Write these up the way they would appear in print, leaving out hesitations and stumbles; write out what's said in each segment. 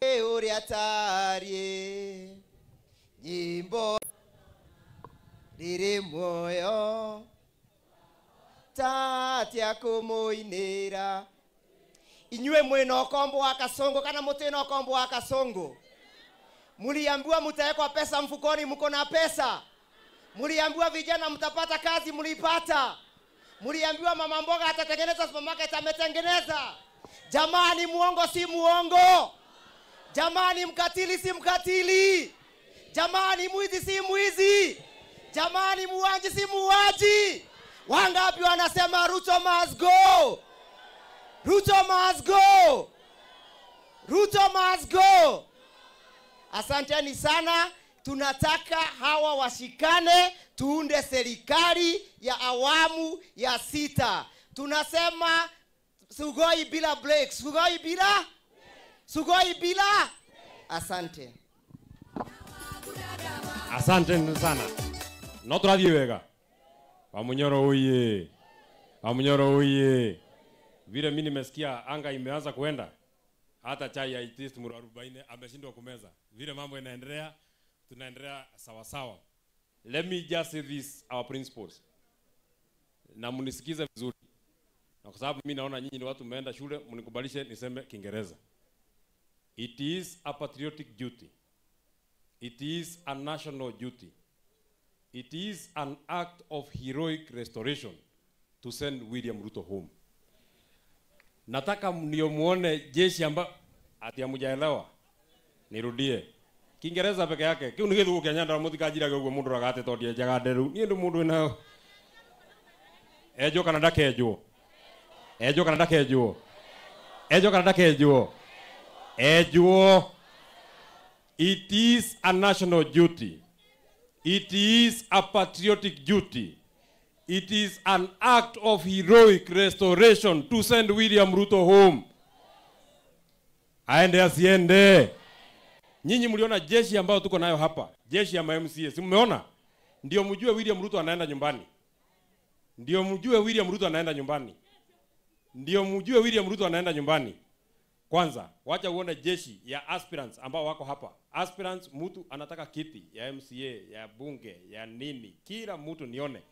Uriatari nyimbo riri moyo tatia kumuinira inyue mwina ukombo wa Kasongo kana mutina ukombo wa Kasongo. Muliambiwa mutawekwa pesa mfukoni, mko na pesa. Muliambiwa vijana mtapata kazi, mlipata. Muliambiwa mama mboga atatengeneza supermarket, ametengeneza. Jamani, muongo si muongo. Jamani, mkatili si mkatili. Jamani, mwizi si mwizi. Jamani, muuaji si muuaji. Wangapi wanasema Ruto must go? Ruto must go. Ruto must go. Asanteni sana. Tunataka hawa washikane, tuunde serikali ya awamu ya 6. Tunasema Sugoi bila break. Sugoi bila? Sugoi bila? Asante. Asante sana. No turathie wega. Wamunyoro oye. Wamunyoro oye. Vile mimi nimesikia anga imeanza kuenda. Hata chai ya itist muru 40 ameshindwa kumeza. Vile mambo inaendelea, tunaendelea sawa sawa. Let me just say this, our principles. Na mnisikize vizuri. Na kwa sababu mimi naona nyinyi ni watu mmeenda shule, mnikubalishe niseme Kiingereza. It is a patriotic duty. It is a national duty. It is an act of heroic restoration to send William Ruto home. Nataka ndio muone jeshi amba ati hamjaelewa. Nirudie. Kiingereza peke yake. Kiu ni githugu kia Nyandarua mutikajiraga uguo mundu ragate tondu enjaga nderu. Ni ndu mundu wina enjwo kana ndakenjwo. Enjwo kana ndakenjwo. Enjwo kana ndakenjwo. Enjwo. It is a national duty. It is a patriotic duty. It is an act of heroic restoration to send William Ruto home. Aende asiende. Nyinyi mliona jeshi ambayo tuko nayo hapa, jeshi ya MCA, si mmeona? Ndio mjue William Ruto anaenda nyumbani. Ndio mjue William Ruto anaenda nyumbani. Ndio mjue William Ruto anaenda nyumbani. Kwanza, wacha uone jeshi ya aspirants ambao wako hapa. Aspirants, mtu anataka kiti ya MCA, ya bunge, ya nini. Kila mtu nione.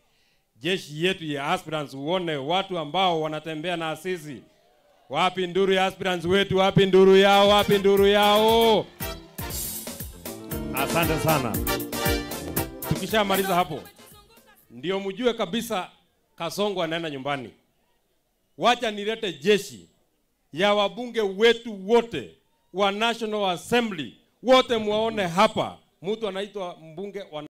Jeshi yetu ya aspirants, uone watu ambao wanatembea na sisi. Wapi nduru ya aspirants wetu? Wapi nduru yao? Wapi nduru yao? Asante sana. Tukishamaliza hapo, ndio mjue kabisa Kasongo anaenda nyumbani. Wacha nilete jeshi ya wabunge wetu wote wa National Assembly, wote muwaone hapa. Mtu anaitwa mbunge wa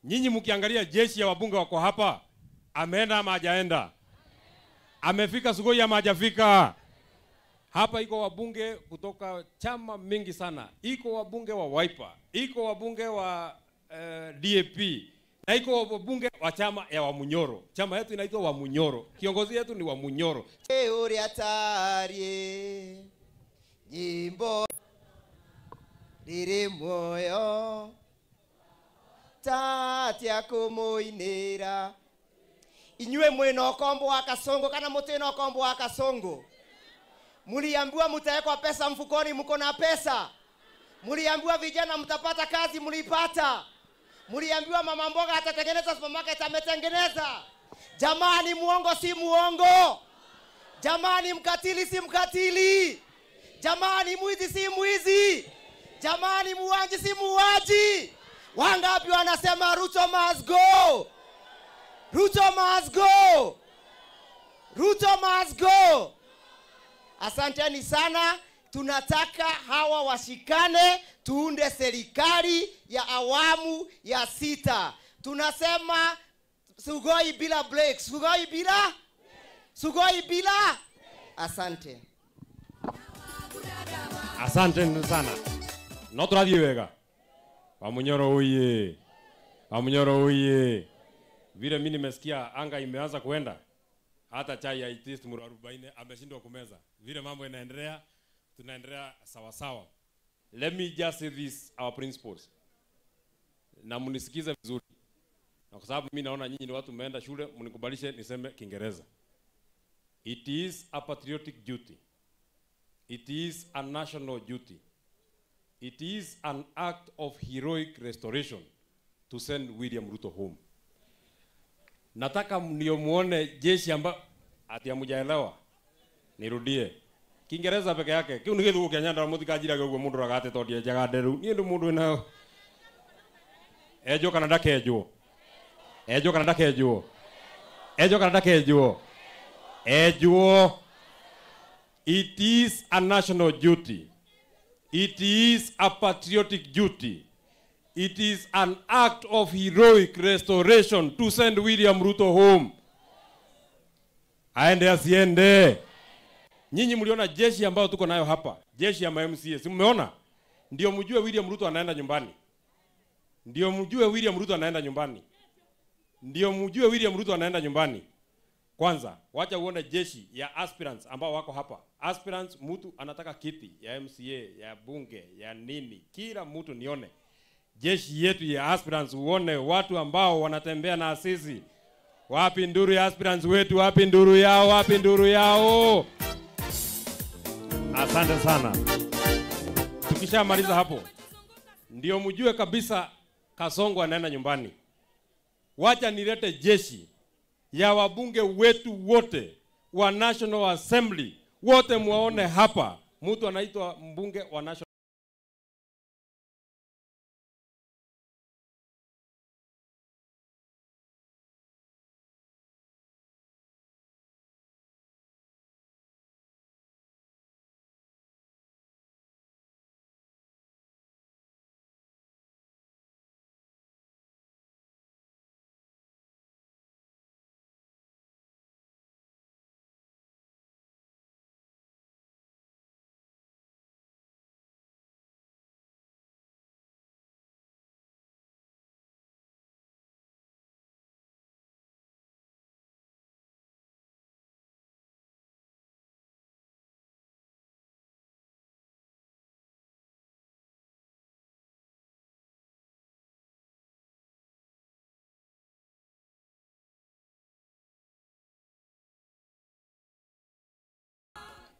Nyinyi mkiangalia jeshi ya wabunge wako hapa, ameenda ama hajaenda? Amefika Sugoi ama hajafika? Hapa iko wabunge kutoka chama mingi sana. Iko wabunge wa Wiper, iko wabunge wa DAP, na iko wabunge wa chama ya Wamunyoro. Chama yetu inaitwa Wamunyoro. Kiongozi yetu ni Wamunyoro. Uriatari nyimbo riri moyo tatia kumuinira inyue mwina ukombo wa Kasongo kana mutina ukombo wa Kasongo. Muliambiwa mutawekwa pesa mfukoni, mko na pesa. Muliambiwa vijana mtapata kazi, mlipata. Muliambiwa mama mboga atatengeneza supermarket, ametengeneza. Jamani, muongo si muongo. Jamani, mkatili si mkatili. Jamani, mwizi si mwizi. Jamani, muuaji si muuaji. Wangapi wanasema Ruto must go? Ruto must go. Ruto must go. Asanteni sana. Tunataka hawa washikane, tuunde serikali ya awamu ya 6. Tunasema Sugoi bila break. Sugoi bila? Sugoi bila? Asante. Asante sana. No tũrathiĩ wega. Wamunyoro oye. Wamunyoro oye. Vile mimi nimesikia anga imeanza kuenda. Hata chai ya itist muru 40 ameshindwa kumeza. Vile mambo inaendelea, tunaendelea sawa sawa. Let me just say this, our principles. Na mnisikize vizuri. Na kwa sababu mimi naona nyinyi ni watu mmeenda shule, mnikubalishe niseme Kiingereza. It is a patriotic duty. It is a national duty. It is an act of heroic restoration to send William Ruto home. Nataka ndio muone jeshi amba ati hamujaelewa. Nirudie. Kiingereza peke yake. Kiu ni githugu kia Nyandarua mutikajiraga uguo mundu ragate tondu enjaga nderu. Nie ndu mundu wina enjwo kana ndakenjwo. Enjwo kana ndakenjwo. Enjwo kana ndakenjwo. Enjwo. It is a national duty. It is a patriotic duty. It is an act of heroic restoration to send William Ruto home. Aende asiende. Nyinyi mliona jeshi ambayo tuko nayo hapa, jeshi ya MCA, si mmeona? Ndio mjue William Ruto anaenda nyumbani. Ndio mjue William Ruto anaenda nyumbani. Ndio mjue William Ruto anaenda nyumbani. Kwanza, wacha uone jeshi ya aspirants ambao wako hapa. Aspirants, mtu anataka kiti ya MCA, ya bunge, ya nini. Kila mtu nione. Jeshi yetu ya aspirants, uone watu ambao wanatembea na sisi. Wapi nduru ya aspirants wetu? Wapi nduru yao? Wapi nduru yao? Asante sana. Tukishamaliza hapo, ndio mjue kabisa Kasongo anaenda nyumbani. Wacha nilete jeshi ya wabunge wetu wote wa National Assembly, wote muwaone hapa. Mtu anaitwa mbunge wa National.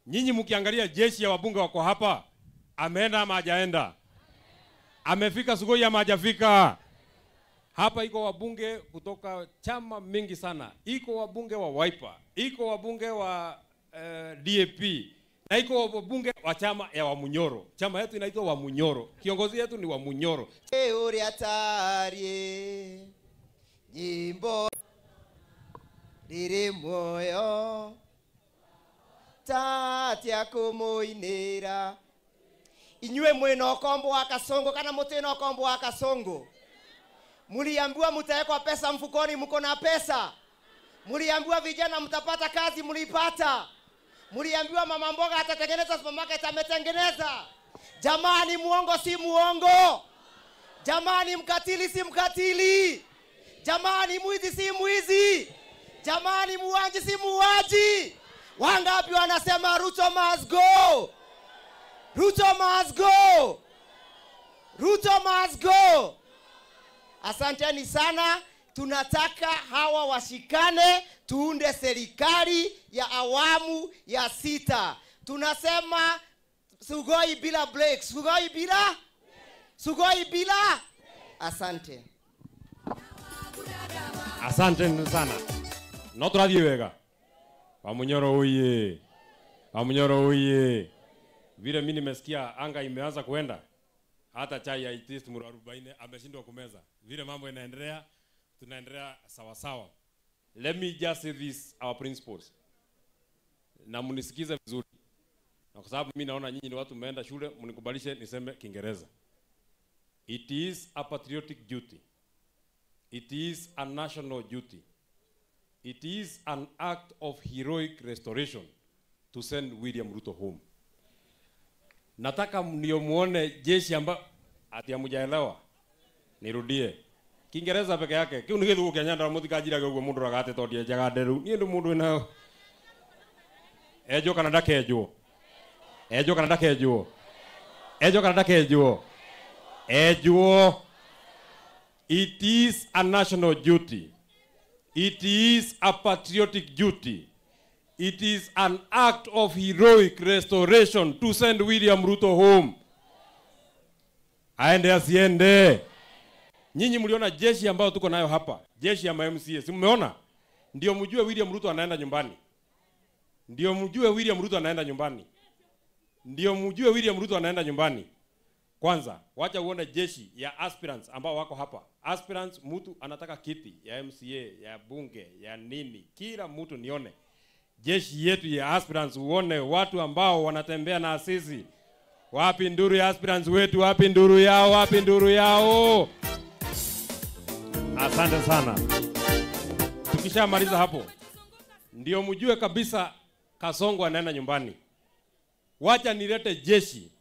Nyinyi mkiangalia jeshi ya wabunge wako hapa, ameenda ama hajaenda? Amefika Sugoi ama hajafika? Hapa iko wabunge kutoka chama mingi sana. Iko wabunge wa Wiper, iko wabunge wa DAP, na iko wabunge wa chama ya Wamunyoro. Chama yetu inaitwa Wamunyoro. Kiongozi yetu ni Wamunyoro. Nyimbo riri moyo tatia kumuinira. Inyue mwena okombo wa Kasongo kana mutena okombo wa Kasongo. Muliambiwa mutawekwa pesa mfukoni, mko na pesa. Muliambiwa vijana mtapata kazi, mulipata. Muliambiwa mama mboga atatengeneza supermarket, ametengeneza. Jamani, muongo si muongo. Jamani, mkatili si mkatili. Jamani, mwizi si mwizi. Jamani, muuaji si muuaji. Wangapi wanasema Ruto must go? Ruto must go. Ruto must go. Asanteni sana. Tunataka hawa washikane, tuunde serikali ya awamu ya 6. Tunasema Sugoi bila break. Sugoi bila? Sugoi bila? Asante. Asante sana. No tũrathiĩ wega. Wamunyoro oye. Wamunyoro oye. Vile mimi nimesikia anga imeanza kuenda. Hata chai ya itist muru 40 ameshindwa kumeza. Vile mambo inaendelea, tunaendelea sawa sawa. Let me just say this, our principles. Na mnisikize vizuri. Na kwa sababu mimi naona nyinyi ni watu mmeenda shule, mnikubalishe niseme Kiingereza. It is a patriotic duty. It is a national duty. It is an act of heroic restoration to send William Ruto home. Nataka ndio muone jeshi ambayo ati hamjaelewa. Nirudie. Kiingereza peke yake. Kiu ni githugu kia Nyandarua mutikajiraga uguo mundu ragate tondu enjaga nderu. Niĩ ndi mundu wĩna enjwo kana ndakenjwo. Enjwo kana ndakenjwo. Enjwo kana ndakenjwo. Enjwo. It is a national duty. It is a patriotic duty. It is an act of heroic restoration to send William Ruto home. Aende asiende. Nyinyi mliona jeshi ambayo tuko nayo hapa, jeshi ya MCA, si mmeona? Ndio mjue William Ruto anaenda nyumbani. Ndio mjue William Ruto anaenda nyumbani. Ndio mjue William Ruto anaenda nyumbani. Kwanza, wacha uone jeshi ya aspirants ambao wako hapa. Aspirants, mtu anataka kiti ya MCA, ya bunge, ya nini. Kila mtu nione. Jeshi yetu ya aspirants, uone watu ambao wanatembea na sisi. Wapi nduru ya aspirants wetu? Wapi nduru yao? Wapi nduru yao? Asante sana. Tukishamaliza hapo, ndio mjue kabisa Kasongo anaenda nyumbani. Wacha nilete jeshi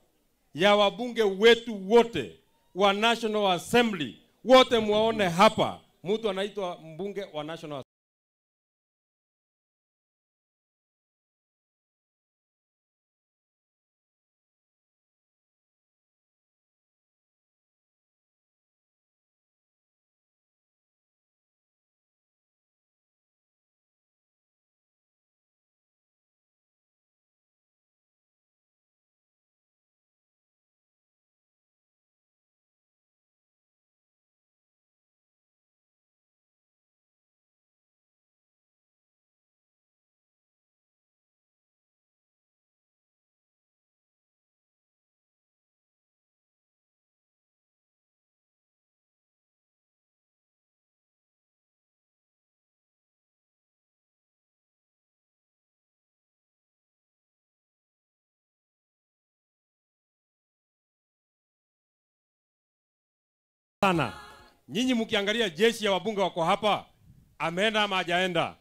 ya wabunge wetu wote wa National Assembly, wote muwaone hapa. Mtu anaitwa mbunge wa National sana. Nyinyi mkiangalia jeshi ya wabunge wako hapa, ameenda ama hajaenda?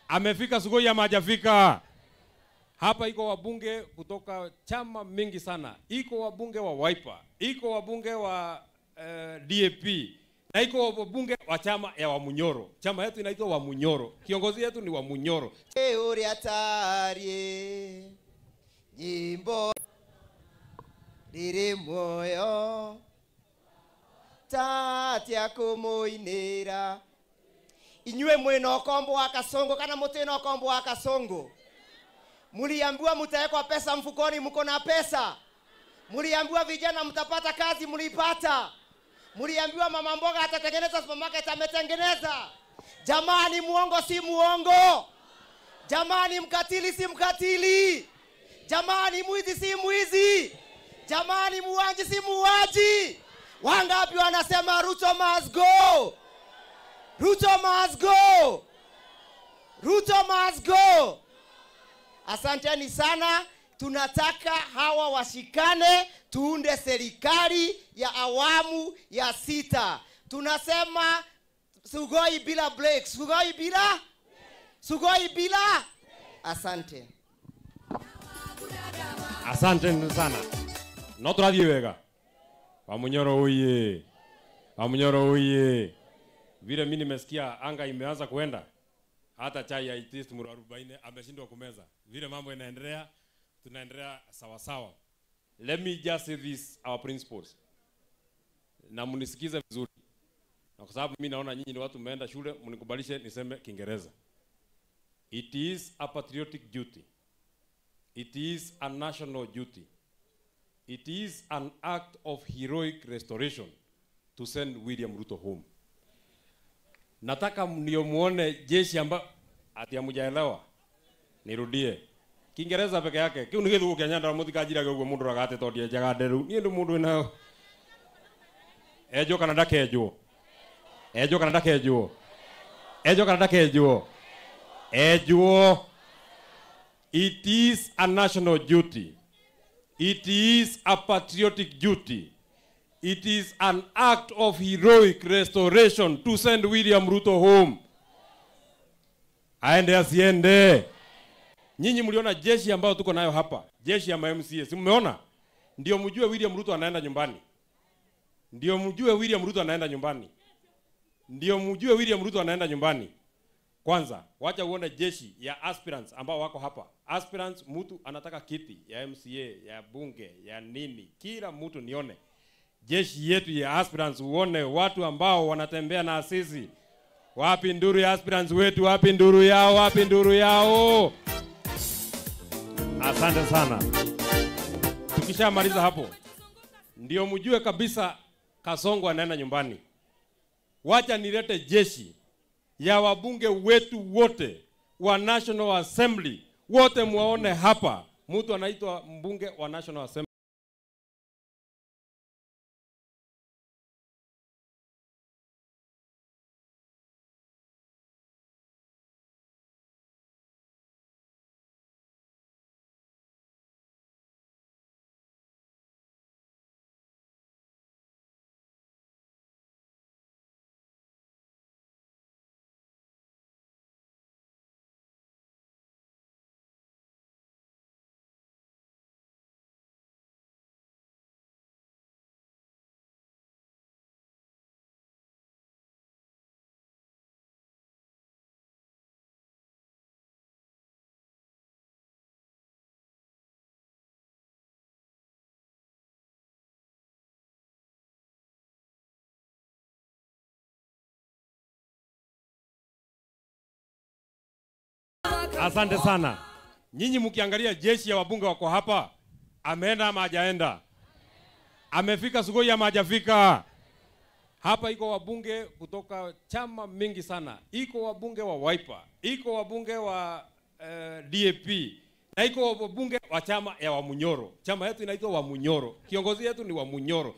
Amefika Sugoi ama hajafika? Hapa iko wabunge kutoka chama mingi sana. Iko wabunge wa Wiper, iko wabunge wa DAP, na iko wabunge wa chama ya Wamunyoro. Chama yetu inaitwa Wamunyoro. Kiongozi yetu ni Wamunyoro. Nyimbo riri moyo tatia kumuinira. Inyue mwena ukombo wa Kasongo kana mutena ukombo wa Kasongo. Muliambiwa mutawekwa pesa mfukoni, mko na pesa. Muliambiwa vijana mtapata kazi, mulipata. Muliambiwa mama mboga atatengeneza supermarket, ametengeneza. Jamani, muongo si muongo. Jamani, mkatili si mkatili. Jamani, mwizi si mwizi. Jamani, muuaji si muuaji. Wangapi wanasema Ruto must go? Ruto must go. Ruto must go. Asanteni sana. Tunataka hawa washikane, tuunde serikali ya awamu ya 6. Tunasema Sugoi bila break. Sugoi bila? Sugoi bila? Asante. Asante sana. No turathie wega. Wamunyoro oye. Wamunyoro oye. Vile mimi nimesikia anga imeanza kuenda. Hata chai ya itist muru 40 ameshindwa kumeza. Vile mambo inaendelea, tunaendelea sawa sawa. Let me just say this, our principles. Na mnisikize vizuri. Na kwa sababu mimi naona nyinyi ni watu mmeenda shule, mnikubalishe niseme Kiingereza. It is a patriotic duty. It is a national duty. It is an act of heroic restoration to send William Ruto home. Nataka ndio muone jeshi ambayo ati hamjaelewa. Nirudie. Kiingereza peke yake. Kiu ni githugu kia Nyandarua mutikajiraga uguo mundu ragate tondu enjaga nderu. Niĩ ndi mundu wĩna Enjwo kana ndakenjwo? Enjwo kana ndakenjwo? Enjwo kana ndakenjwo? Enjwo. It is a national duty. It is a patriotic duty. It is an act of heroic restoration to send William Ruto home. Aende asiende? Nyinyi mliona jeshi ambayo tuko nayo hapa, jeshi ya MCA, si mmeona? Ndio mjue William Ruto anaenda nyumbani. Ndio mjue William Ruto anaenda nyumbani. Ndio mjue William Ruto anaenda nyumbani. Kwanza, wacha uone jeshi ya aspirants ambao wako hapa. Aspirants, mtu anataka kiti ya MCA, ya bunge, ya nini. Kila mtu nione. Jeshi yetu ya aspirants, uone watu ambao wanatembea na sisi. Wapi nduru ya aspirants wetu? Wapi nduru yao? Wapi nduru yao? Asante sana. Tukishamaliza hapo, ndio mjue kabisa Kasongo anaenda nyumbani. Wacha nilete jeshi ya wabunge wetu wote wa National Assembly, wote muwaone hapa. Mtu anaitwa mbunge wa National Assembly. Asante sana. Nyinyi mkiangalia jeshi ya wabunge wako hapa, ameenda ama hajaenda? Amefika Sugoi ama hajafika? Hapa iko wabunge kutoka chama mingi sana. Iko wabunge wa Wiper, iko wabunge wa DAP, na iko wabunge wa chama ya Wamunyoro. Chama yetu inaitwa Wamunyoro. Kiongozi yetu ni Wamunyoro.